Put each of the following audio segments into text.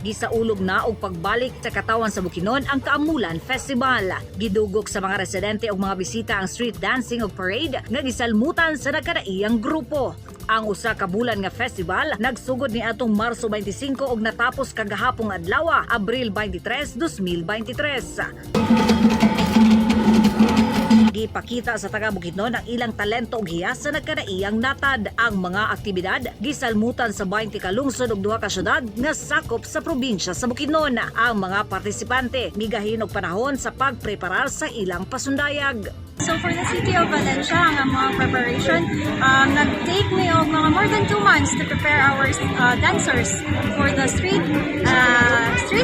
Gisaulog na og pagbalik sa katawan sa Bukidnon ang Kaamulan Festival. Gidugok sa mga residente ug mga bisita ang street dancing ug parade nga gisalmutan sa nagkadaiyang grupo. Ang usa ka bulan nga festival nagsugod ni atong Marso 25 ug natapos kagahapong adlaw, Abril 23, 2023. Gipakita sa taga Bukidnon ang ilang talento ug hiyas sa nagkadaiyang natad. Ang mga aktibidad gisalmutan sa 20 ka lungsod ug duha ka syudad nga sakop sa probinsya sa Bukidnon. Ang mga partisipante migahin og panahon sa pagpreparar sa ilang pasundayag. So for the city of Valencia, ang mga preparation, nag-take mi og mga more than 2 months to prepare our dancers for the street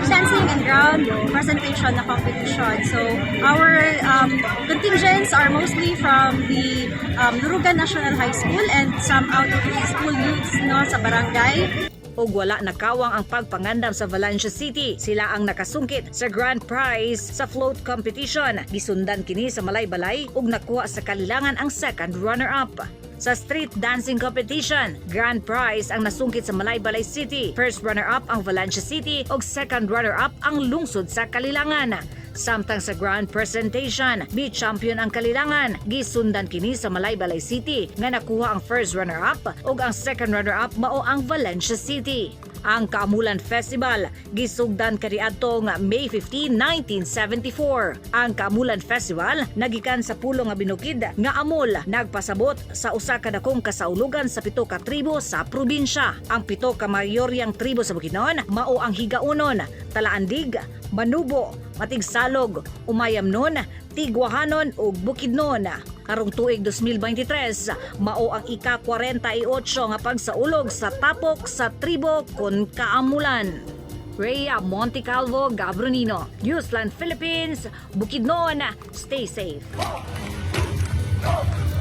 dancing and ground presentation na competition. So our contingents are mostly from the Lurugan National High School and some out of school youths, no, sa barangay. Ug wala nakawang ang pagpangandam sa Valencia City. Sila ang nakasungkit sa grand prize sa float competition. Gisundan kini sa Malaybalay ug nakuha sa Kalilangan ang second runner-up. Sa street dancing competition, grand prize ang nasungkit sa Malaybalay City. First runner-up ang Valencia City ug second runner-up ang lungsod sa Kalilangan. Samtang sa grand presentation, mi-champion ang Kalilangan. Gisundan kini sa Malaybalay City nga nakuha ang first runner-up ug ang second runner-up mao ang Valencia City. Ang Kaamulan Festival gisugdan kaniadtong May 15, 1974. Ang Kaamulan Festival nagikan sa pulo nga binukid nga amol, nagpasabot sa usa ka dakong kasaulugan sa pito ka tribo sa probinsya. Ang pito ka mayoryang tribo sa Bukidnon mao ang Higaunon, Talaandig, Manubo, Matigsalog, Umayamnon, Tigwahanon ug Bukidnon. Karong tuig 2023, mao ang ika-48 nga pagsaulog sa tapok sa tribo kon Kaamulan. Rhea Montecalvo Gabronino, Newsline Philippines, Bukidnon, stay safe. Go!